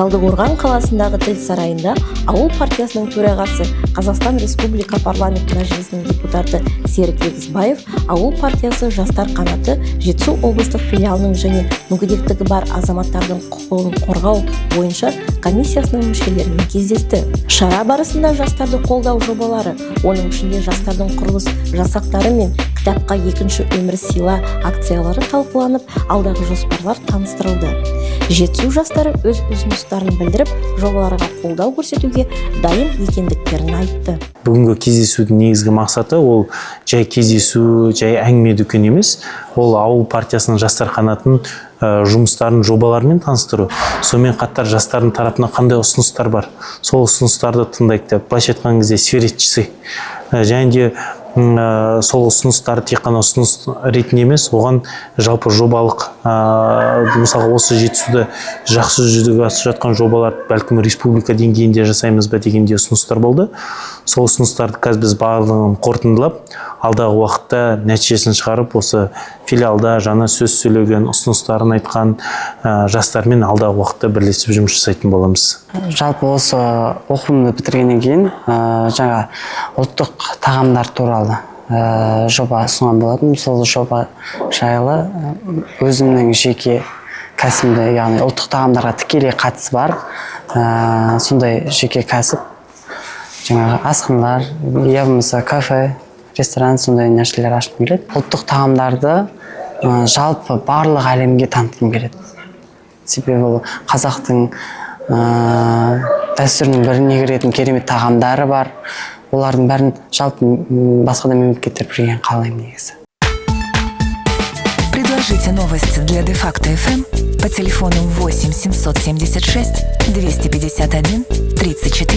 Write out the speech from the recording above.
Талдықорған қаласындағы Тіл сарайында Ауыл партиясының төрағасы, Қазақстан Республика Парламент Мәжілісінің депутаты Серік Егізбаев Ауыл партиясы жастар қанаты Жетісу облыстық филиалының және мүгедектігі бар азаматтардың құқығын қорғау бойынша комиссиясының мүшелерімен кездесті. Шара барысында жастарды қолдау жобалары, оның ішінде жастардың құрылыс жасақтары мен «Кітапқа екінші өмір сыйла» акциялары талқыланып, алдағы жоспарлар таныстырылды. Жетісу жастары өз ұсыныстарын білдіріп, жобаларға қолдау көрсетуге дайын екендіктерін айтты. Бүгінгі кездесудің негізгі мақсаты ол жай кездесу, жай әңгіме дүкен емес, ол Ауыл партиясының жастар қанатының жұмыстарын, жобаларымен таныстыру. Сонымен қатар жастардың тарапынан қандай ұсыныстар бар, сол ұсыныстарды тыңдайық деп, былайша айтқан кезде, сверить часы. Және де сол ұсыныстарды тек қана ұсыныс ретінде емес, оған жалпы жобалық, мысалға, осы Жетісуда жақсы жүзеге асып жатқан жобалар, бәлкім, республика деңгейінде жасаймыз ба деген де ұсыныстар болды. Сол ұсыныстарды қазір біз барлығын қорытындылап, алдағы уақытта нәтижесін шығарып, осы филиалда жаңа сөз сөйлеген, ұсыныстарын айтқан жастармен алдағы уақытта бірлесіп жұмыс жасайтын боламыз. Жалпы, осы оқуымды бітіргеннен кейін жаңа ұлттық тағамдар туралы жоба ұсынған болатынмын. Сол жоба жайлы өзімнің жеке кәсібімді, яғни ұлттық тағамдарға тікелей қатысы бар сондай жеке кәсіп, жаңағы асханалар я болмаса кафе, ресторан, сондай нәрселер ашқым келеді. Ұлттық тағамдарды жалпы барлық әлемге танытқым келеді, себебі ол қазақтың дәстүрінің біріне кіретін керемет тағамдары бар. Олардың бәрін жалпы басқа да мемлекеттер білгенін қалаймын негізі. Предложите новость для Де-факто FM по телефону 8 776 251 34.